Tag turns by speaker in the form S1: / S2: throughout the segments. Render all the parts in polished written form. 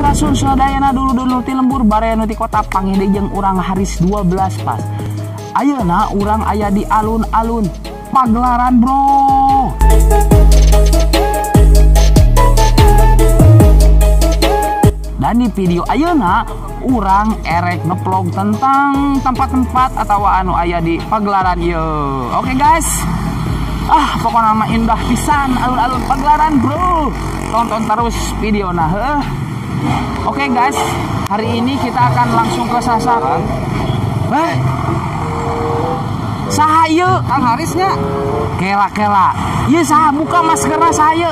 S1: Sampurasun sadayana dulur-dulur ti lembur baraya nu ti kota panggih deui jeung urang Haris 12 pas. Ayeuna urang aya di alun-alun Pagelaran, bro. Dan di video ayeuna urang erek ngevlog tentang tempat-tempat atau anu aya di Pagelaran ieu. Oke guys. Ah, pokoknya mah indah pisan alun-alun Pagelaran, bro. Tonton terus video nah. Oke guys, hari ini kita akan langsung ke sasaran. Hah? Saha ieu?
S2: Kang Harisnya.
S1: Kela-kela. Ieu saha buka maskerna saha ieu?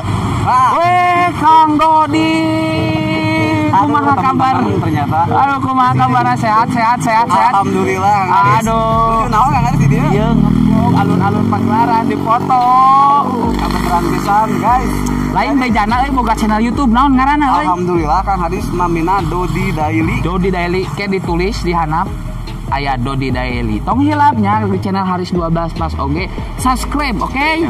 S1: Weh, Kang Dodi. Kumaha kabar?
S2: Ternyata.
S1: Aduh, kumaha kabarna? Sehat, sehat, sehat, sehat.
S2: Alhamdulillah, Kang Haris.
S1: Aduh.
S2: Naon Kang Haris di dieu?
S1: Ieu ngevlog alun-alun Pagelaran dipoto.
S2: Kebetulan pisan, guys.
S1: Lain bejana euy boga channel YouTube naon ngaranna euy?
S2: Alhamdulillah Kang Haris namina Dodi Daily.
S1: Dodi Daily ke ditulis di handap aya Dodi Daily. Tong hilapnya di channel Haris 12 pas oge subscribe, oke? Okay?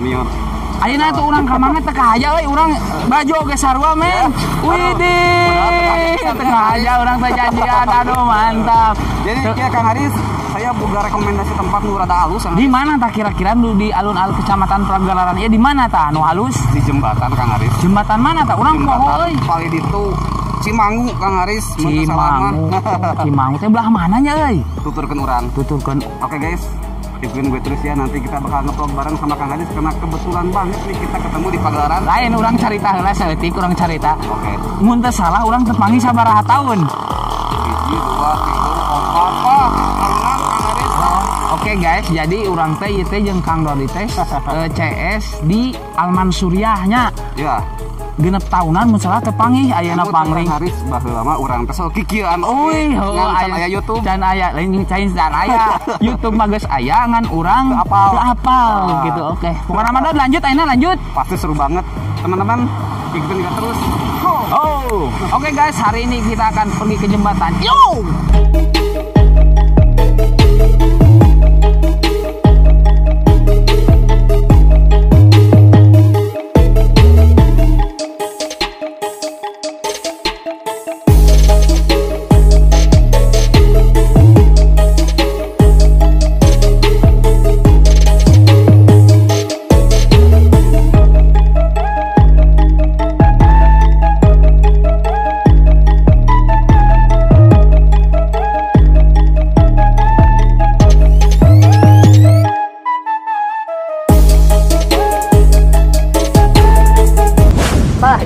S1: Ayeuna tuh urang ka mana teu kahaya euy, urang baju oge sarua men. Widih, teu kahaya urang teh janjian, aduh mantap.
S2: Jadi ya Kang Haris, saya boga rekomendasi tempat nu rada halus.
S1: Di mana tah kira-kira nu di alun-alun Kecamatan Pagelaran ieu di mana tah nu halus?
S2: Di jembatan Kang Haris.
S1: Jembatan mana tah? Urang poho euy.
S2: Paling ditu Cimangu Kang Haris.
S1: Cimangu. Cimangu teh belah mananya euy?
S2: Tuturkeun urang.
S1: Tuturkeun.
S2: Oke guys, ikutin gue terus ya, nanti kita bakal ngevlog bareng sama Kang Haris karena kebetulan banget nih kita ketemu di Pagelaran.
S1: Lain urang carita heula saeutik urang carita.
S2: Oke.
S1: Mun teu salah urang teu panggih sabaraha taun?
S2: 1, 2, 3, 4, 5.
S1: Oke guys, jadi urang teh ieu teh jeung Kang Dodi teh CS di Alman Suriahnya.
S2: Iya.
S1: Genep tahunan mun salah teu panggih ayeuna pangling.
S2: Haris baheula mah urang teh sok kikieuan.
S1: Euy, heuh
S2: aya YouTube.
S1: Can aya, lain can aya. YouTube mah geus aya ngan urang
S2: teu
S1: apal gitu. Oke. Pokona mah Dod lanjut ayeuna lanjut.
S2: Pasti seru banget. Teman-teman, ikutin kita terus. Go.
S1: Oh. Oke guys, hari ini kita akan pergi ke jembatan. Yo.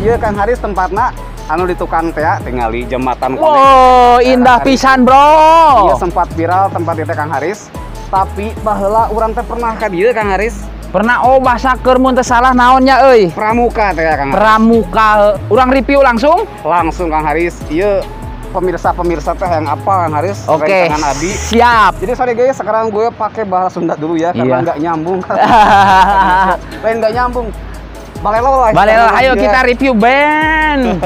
S2: Iya Kang Haris tempatna anu di tukang teh tingali jembatan.
S1: Wow, indah pisan, bro.
S2: Iya sempat viral tempat itu Kang Haris. Tapi baheula urang teh pernah ka dieu Kang Haris.
S1: Pernah oh bahasa keur mun teu salah naonnya euy?
S2: Pramuka teh Kang Haris.
S1: Pramuka. Urang review langsung?
S2: Langsung Kang Haris. Ieu pemirsa-pemirsa teh yang apa Kang Haris?
S1: Oke.
S2: Abi.
S1: Siap.
S2: Jadi sorry guys, sekarang gue pakai bahasa Sunda dulu ya karena nggak nyambung. Lain nggak nyambung. Balelo lah.
S1: Balelo, ayo kita review band.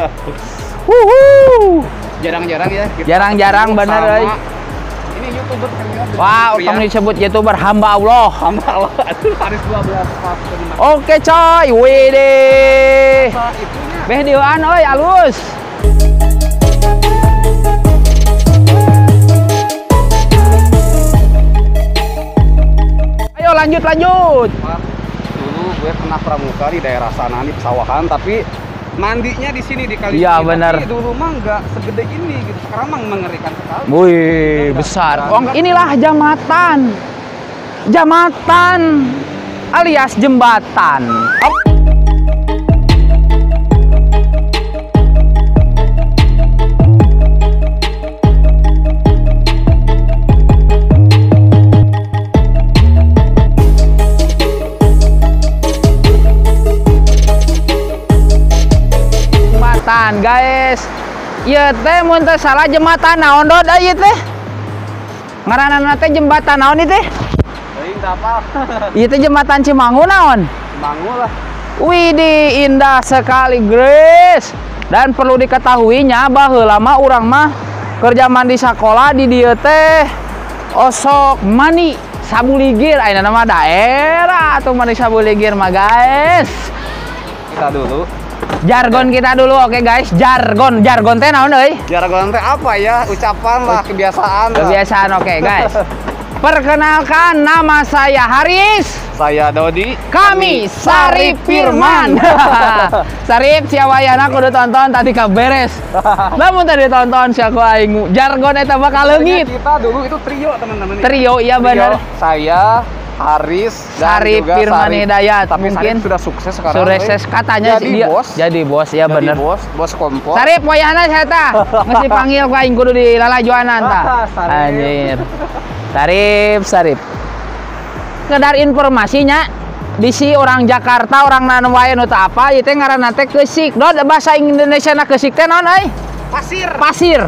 S1: Wuhu.
S2: Jarang-jarang ya.
S1: Jarang-jarang bener euy.
S2: Ini YouTuber ternyata.
S1: Wah, wow, disebut YouTuber hamba Allah.
S2: Hamba Allah. Aduh, Haris 12 pas.
S1: Oke, coy. Widih. Beh dieuan euy, alus. Ayo lanjut, lanjut.
S2: Gue pernah pramuka di daerah sana di pesawahan, tapi mandinya di sini di kali.
S1: Iya benar.
S2: Tapi dulu mah nggak segede ini gitu. Sekarang mah mengerikan sekali.
S1: Wih, besar. Oh, inilah jambatan. Jambatan alias jembatan. Oh. Guys, ieu teh mun teu salah jembatan naon Dod ieu teh? Ngaranna teh jembatan naon ieu teh?
S2: Teuing teu apal.
S1: Ieu teh jembatan Cimangu naon?
S2: Cimangu lah.
S1: Widih, indah sekali, guys. Dan perlu diketahuinya baheula mah urang mah kerja mandi sakola di dieu teh osok mani sabuligir ayeuna mah daerah atuh mani sabuligir mah guys.
S2: Kita dulu
S1: Jargon kita dulu, oke guys. Jargon, jargon teh naon euy?
S2: Jargon teh apa ya? Ucapan lah, kebiasaan lah.
S1: Kebiasaan, oke guys. Perkenalkan, nama saya Haris.
S2: Saya Dodi.
S1: Kami Sarip Firman. Sarip sia wayana kudu tonton tadi ka beres. Lamun tadi tonton sia ku aing jargon eta bakal leungit.
S2: Kita dulu itu trio, teman-teman.
S1: Trio, iya benar.
S2: Saya Haris dan
S1: Sarip
S2: juga
S1: Firman
S2: Sarip.
S1: Hidayat.
S2: Tapi
S1: mungkin
S2: Sarip sudah sukses sekarang.
S1: Sukses katanya
S2: jadi
S1: dia,
S2: bos.
S1: Jadi bos ya bener.
S2: Bos, bos kompor.
S1: Sarip wayahna saya tah. Geus dipanggil ku aing kudu dilalajoanan tah. Anjir. Sarip, Sarip. Sekedar informasinya bisi orang Jakarta, orang nanu wae nu teu apa, ieu teh ngaranna teh keusik. Dod bahasa Indonesia na keusik teh naon euy?
S2: Pasir.
S1: Pasir.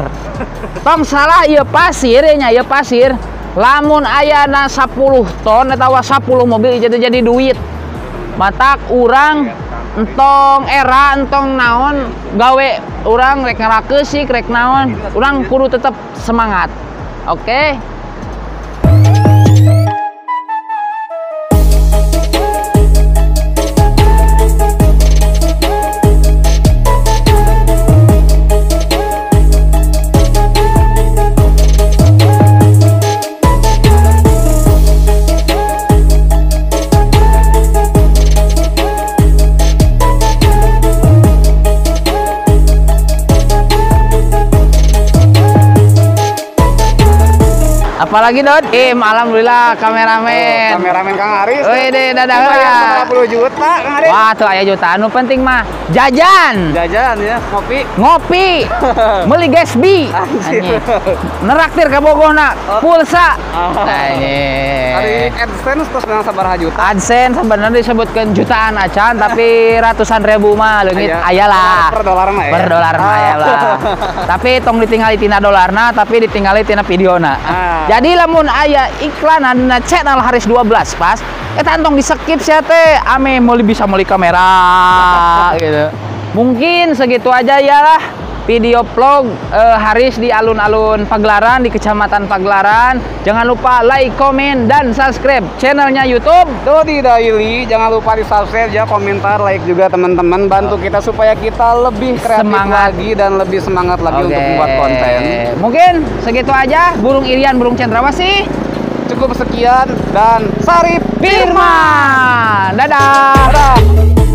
S1: Tong salah ieu pasir nya, ieu pasir. Lamun ayana 10 ton atawa 10 mobil itu jadi duit. Matak urang entong era entong naon gawe urang rek ngarakeusik rek naon, urang kudu tetep semangat. Oke. Apalagi Dod? Alhamdulillah kameramen.
S2: Oh, kameramen Kang Haris.
S1: Wih, deh, dadah.
S2: 50 juta Kang Haris.
S1: Wah, tuh aya juta. Anu penting mah jajan.
S2: Jajan ya, ngopi.
S1: Ngopi. Meuli Gatsby.
S2: Anjir.
S1: Neraktir ka Bogona, pulsa.
S2: Anjir. Ari AdSense terus menang sabaraha juta.
S1: AdSense sebenarnya disebutkan jutaan acan, tapi ratusan ribu mah leungit aya lah.
S2: Per dolar mah ya.
S1: Per dolar mah aya lah. Tapi tong ditinggali tina dolarna, tapi ditinggali tina videona. Jadi lamun aya iklanan dina channel Haris 12 pas eta entong di skip sia teh ame meuli bisa meuli kamera gitu. Mungkin segitu aja ya lah video vlog Haris di alun-alun Pagelaran di Kecamatan Pagelaran. Jangan lupa like, komen, dan subscribe channelnya YouTube
S2: Dodi Daily. Jangan lupa di subscribe ya, komentar, like juga teman-teman. Bantu kita supaya kita lebih kreatif
S1: semangat
S2: lagi dan lebih semangat lagi untuk membuat konten.
S1: Mungkin segitu aja. Burung Irian, burung Cendrawasih.
S2: Cukup sekian dan Sarip
S1: Firman. Dadah.
S2: Dadah.